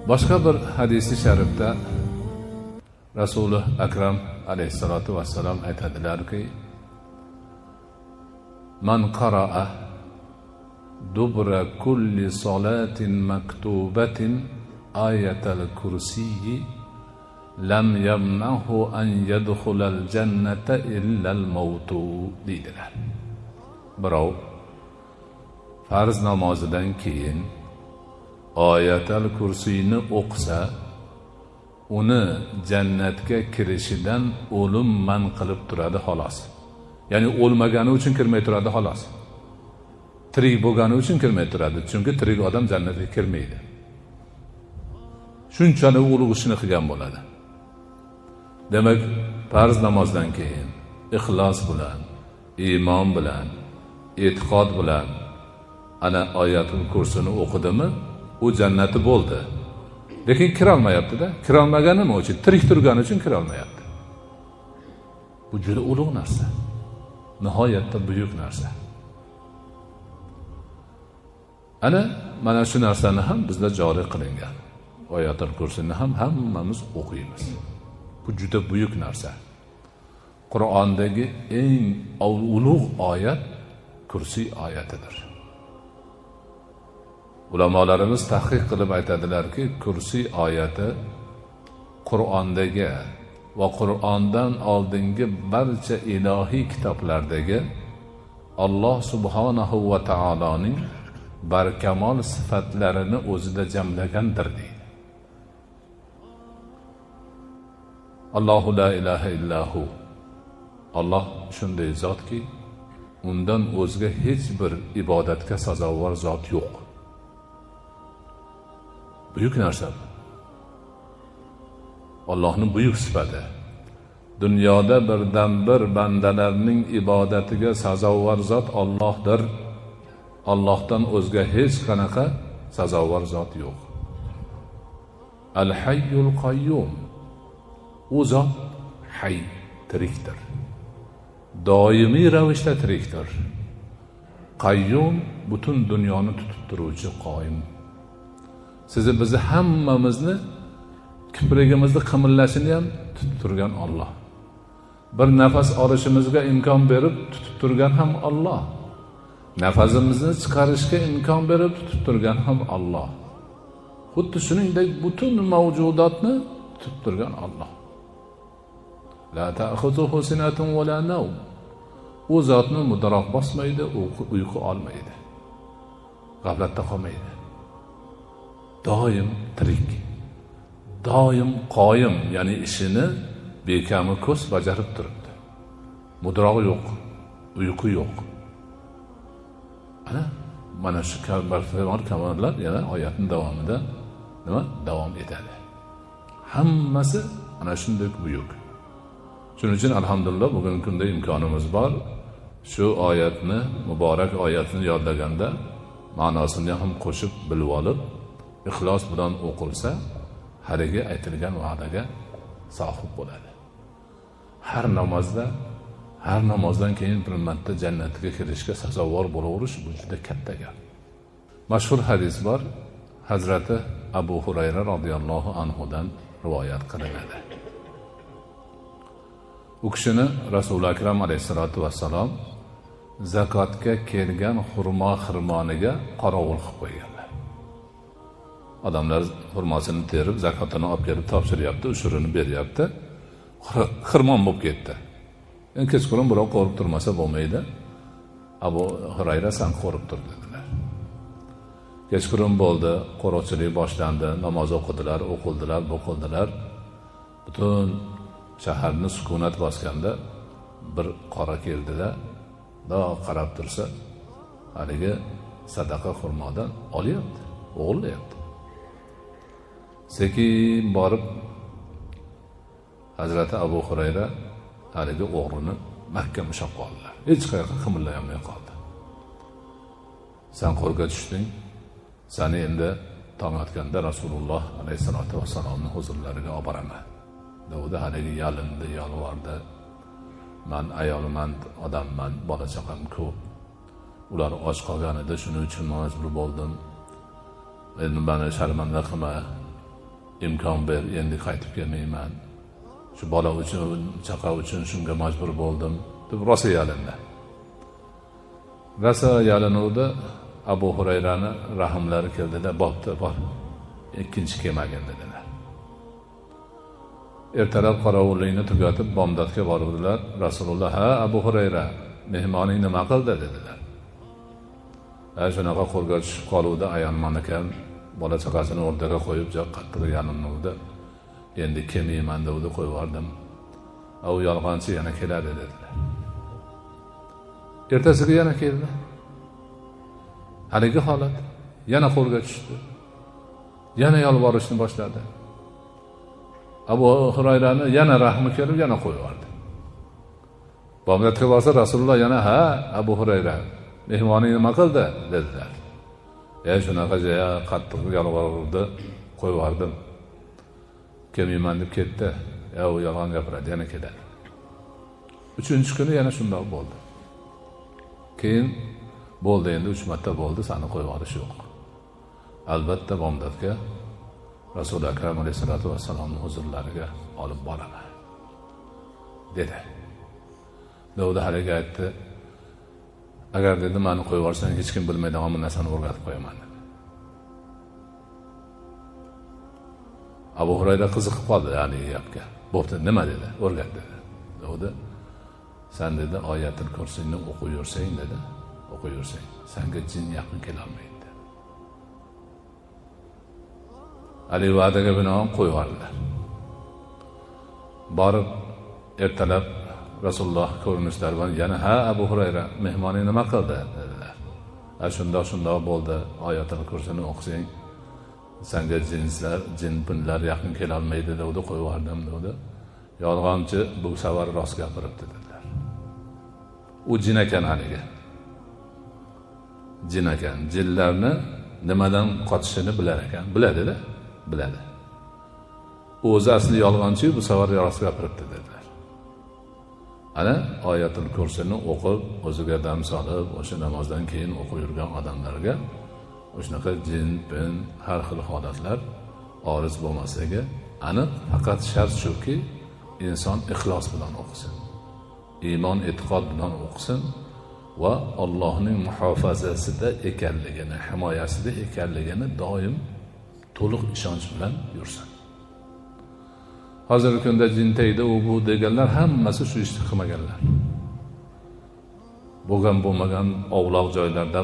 Boshqa bir hadisi sharifda Rasuli Akram alayhissalotu vassalom aytadilarki: "Man qara'a dubra kulli salatin maktubatin ayatal kursiyyi lam yamnahu an yadkhulal jannata illal mautu" deydilar. Birov farz namozidan keyin oyatal kursiyni o'qisa, uni jannatga kirishidan o'lim man qilib turadi xolos. Ya'ni o'lmagani uchun kirmay turadi xolos. Tirik bo'lgani uchun kirmay turadi, chunki tirik odam jannatga kirmaydi. Shunchalik ulug' ishni qilgan bo'ladi. Demak, farz namozdan keyin ixlos bilan, iymon bilan, e'tiqod bilan ana oyatul kursini o'qidimi, u jannati bo'ldi. Lekin kirolmayapti-da. Kirolmagani nima uchun? Tirik turgani uchun kirolmayapti. Bu juda ulug' narsa. Nihoyatda buyuk narsa. Ana mana shu narsani ham bizda joriy qilingan. Oyatul kursini ham hammamiz o'qiymiz. Bu juda buyuk narsa. Qur'ondagi eng ulug' oyat kursiy oyatidir. Ulamolarimiz tahqiq qilib aytadilarki, kursiy oyati Qur'ondagi va Qur'ondan oldingi barcha ilohiy kitoblardagi Alloh subhanahu va taoloning barkamol sifatlarini o'zida jamlagandir deydi. Allohu la ilaha illahu. Alloh shunday zotki, undan o'zga hech bir ibodatga sazovor zot yo'q. Buyuk narsa bu. Allohning buyuk sifati. Dunyoda birdan bir bandalarning ibodatiga sazovor zot Allohdir. Allohdan o'zga hech qanaqa sazovor zot yo'q. Al-Hayyul Qayyum. U zot hay, tirikdir. Doimiy ravishda tirikdir. Qayyum butun dunyoni tutib turuvchi qoyim. Sizni bizni hammamizni kiprigimizni qimillashini ham tutib turgan Alloh. Bir nafas olishimizga imkon berib tutib turgan ham Alloh. Nafasimizni chiqarishga imkon berib tutib turgan ham Alloh. Xuddi shuningdek butun mavjudotni tutib turgan Alloh. La ta'khuzuhu sinatun va la nawm. U zotni mudroq bosmaydi, uyqu olmaydi. G'aflatda qolmaydi. Doim tirik, doim qoyim, ya'ni ishini bekami ko'z bajarib turibdi. Mudroq yo'q, uyqu yo'q. Ana mana shu kamollar yana oyatning davomida nima davom etadi. Hammasi ana shunday buyuk. Shuning uchun alhamdulillah bugungi kunda imkonimiz bor. Shu oyatni, muborak oyatni yodlaganda ma'nosini ham qo'shib bilib olib, ixlos bilan o'qilsa, haligi aytilgan va'daga sohib bo'ladi. Har namozda, har namozdan keyin bir marta jannatga kirishga sazovor bo'laverish bu juda katta gap. Mashhur hadis bor, Hazrati Abu Hurayra radhiyallohu anhudan rivoyat qilinadi. U kishini Rasuli Akram alayhissalatu vassalom zakotga kelgan xurmo xirmoniga qorovul qilib qo'yganlar. Odamlar xurmosini terib, zakotini olib kelib topshiryapti, ushurini beryapti. Xirmon bo'lib ketdi. Endi kechqurun birov qo'rib turmasa bo'lmaydi. Abu Hurayra san qo'rib tur dedilar. Kechqurun bo'ldi, qo'riqchilik boshlandi, namoz o'qidilar, o'qildilar, bo'qildilar. Butun shaharni sukunat bosganda bir qora keldida, qarab tursa, haligi sadaqa xurmodan olyapti, o'g'irlayapti. Sekin borib Hazrati Abu Hurayra haligi o'g'rini mahkam ushlab qoldilar. Hech qayoqqa qimillay olmay qoldi. Sen qo'lga tushding. Seni endi tong otganda Rasululloh alayhissalatu vassalomning huzurlariga olib boraman. Dovud haligi yalindi, yolvordi. Man ayolman, odamman, bola chaqam ko'p. Ular och qolgan edi, shuning uchun majbur bo'ldim. Endi meni sharmanda qilma. imkon ber, endi qaytib kelmayman, shu bola uchun, chaqa uchun shunga majbur bo'ldim deb rosa yalindi. Rosa yalinuvdi. Abu Hurayrani rahmlari keldida, bo'pti, bor, ikkinchi kelmagin dedilar. Ertalab qorovullikni tugatib bomdodga bordilar. Rasululloh, ha Abu Hurayra, mehmoning nima qildi dedilar. Ha, shunaqa qo'lga tushib qoluvdi, ayolman ekan, bola chaqasini o'rtaga qo'yib qattiq yalinuvdi. Endi kelmayman degdi, qo'yib yubordim. U yolg'onchi yana keladi dedilar. Ertasiga yana keldi. Haligi holat, yana qo'lga tushdi. Yana yolvorishni boshladi. Abu Hurayrani yana rahmi kelib, yana qo'yib yubordi. Bomdodga borsa Rasululloh yana, ha Abu Hurayra, mehmoning nima qildi dedilar. Shunaqa qattiq yolvordi, qo'yib yubordim. Kelmayman deb ketdi. U yolg'on gapiradi, yana keladi. Uchinchi kuni yana shundoq bo'ldi. Keyin bo'ldi, endi 3 marta bo'ldi, seni qo'yib yuborish yo'q. Albatta bomdodga Rasuli Akram alayhisolatu vassalomning huzurlariga olib boraman dedi. Dovud haligi aytdi, agar dedi meni qo'yib yuborsang hech kim bilmaydigan bir narsani o'rgatib qo'yaman dedi. Abu Hurayra qiziqib qoldi haligi gapga. Bo'pti, nima dedi? O'rgat dedi. Dovud, sen dedi oyatul kursini o'qib yursang dedi, o'qib yursang senga jin yaqin kelolmaydi. Ali va'daga binoan qo'yib yubordilar. Borib ertalab Rasululloh ko'rinishlari bilan yana, ha Abu Hurayra, mehmoning nima qildi dedilar. Ha, shundoq shundoq bo'ldi, oyatul kursini o'qisang senga jinslar, jin pinlar yaqin kelolmaydi dedi, qo'yib yubordim dedi. Yolg'onchi bu safar rost gapiribdi dedilar. U jin ekan haligi. Jin ekan. Jinlarni nimadan qochishini bilar ekan. Biladi-da, biladi. O'zi asli yolg'onchi, bu safar rost gapiribdi dedilar. Ana oyatul kursini o'qib, o'ziga dam solib, o'sha namozdan keyin o'qib yurgan odamlarga o'shanaqa jin, pin, har xil holatlar oriz bo'lmasligi aniq. Faqat shart shuki, inson ixlos bilan o'qisin, iymon e'tiqod bilan o'qisin va Allohning muhofazasida ekanligini, himoyasida ekanligini doim to'liq ishonch bilan yursin. Hozirgi kunda jin tegdi, u bu deganlar hammasi shu ishni qilmaganlar. Bo'lgan bo'lmagan ovloq joylarda,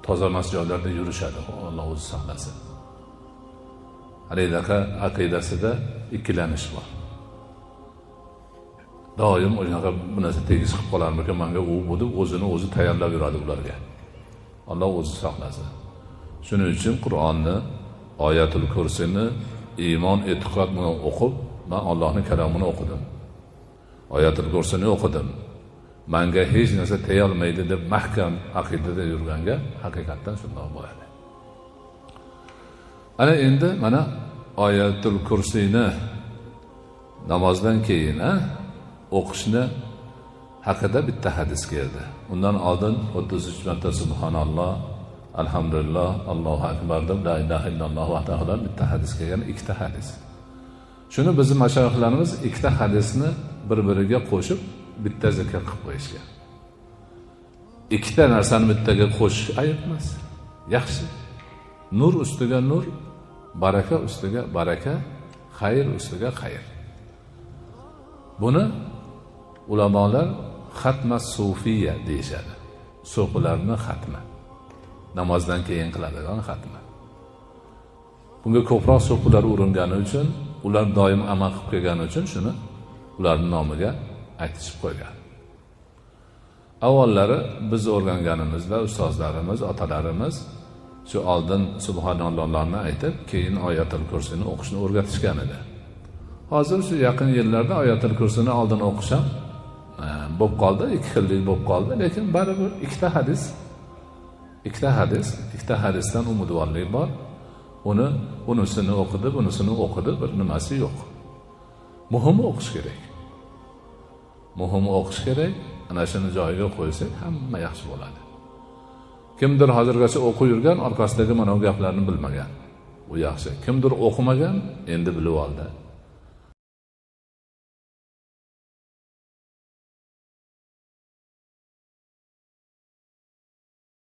toza emas joylarda yurishadi, Alloh o'zi saqlasin. Halidaqa aqidasida ikkilanish bor. Doim o'shaqa bu narsa tegiz qilib qolarmikan menga, u bu deb o'zini o'zi tayyorlab yuradi ularga. Alloh o'zi saqlasin. Shuning uchun Qur'onni, oyatul kursini iymon e'tiqod bilan o'qib, men Allohning kalomini o'qidim, oyatul kursini o'qidim, menga hech narsa tegolmaydi deb mahkam aqidada yurganga haqiqatdan shundoq bo'ladi. Ana endi mana oyatul kursini namozdan keyin o'qishni haqida bitta hadis keldi. Undan oldin 33 marta subhanalloh, alhamdulillah, Allohu akbar deb la ilaha illalloh vahdahu bitta hadis kelgan, ikkita hadis. Shuni bizim mashoyixlarimiz ikkita hadisni bir-biriga qo'shib bitta zikr qilib qo'yishgan. Ikkita narsani bittaga qo'shish ayb emas, yaxshi. Nur ustiga nur, baraka ustiga baraka, xayr ustiga xayr. Buni ulamolar xatma sufiya deyishadi. So'filarni xatmi. Namozdan keyin qiladigan xatmi. Bunga ko'proq so'filar uringani uchun, ular doim amal qilib kelgani uchun shuni ularning nomiga aytishib qo'ygan. Avvallari biz o'rganganimizda ustozlarimiz, otalarimiz shu oldin subhanallohlarni aytib, keyin oyatul kursini o'qishni o'rgatishgan edi. Hozir shu yaqin yillarda oyatul kursini oldin o'qish ham bo'lib qoldi, ikki xillik bo'lib qoldi, lekin baribir ikkita hadis, ikkita hadisdan umidvorlik bor. Uni unisini o'qidi, bunisini o'qidi, bir nimasi yo'q. Muhimi o'qish kerak. Muhimi o'qish kerak. Ana shuni joyiga qo'ysak hamma yaxshi bo'ladi. Kimdir hozirgacha o'qib yurgan, orqasidagi mana bu gaplarni bilmagan. U yaxshi. Kimdir o'qimagan, endi bilib oldi.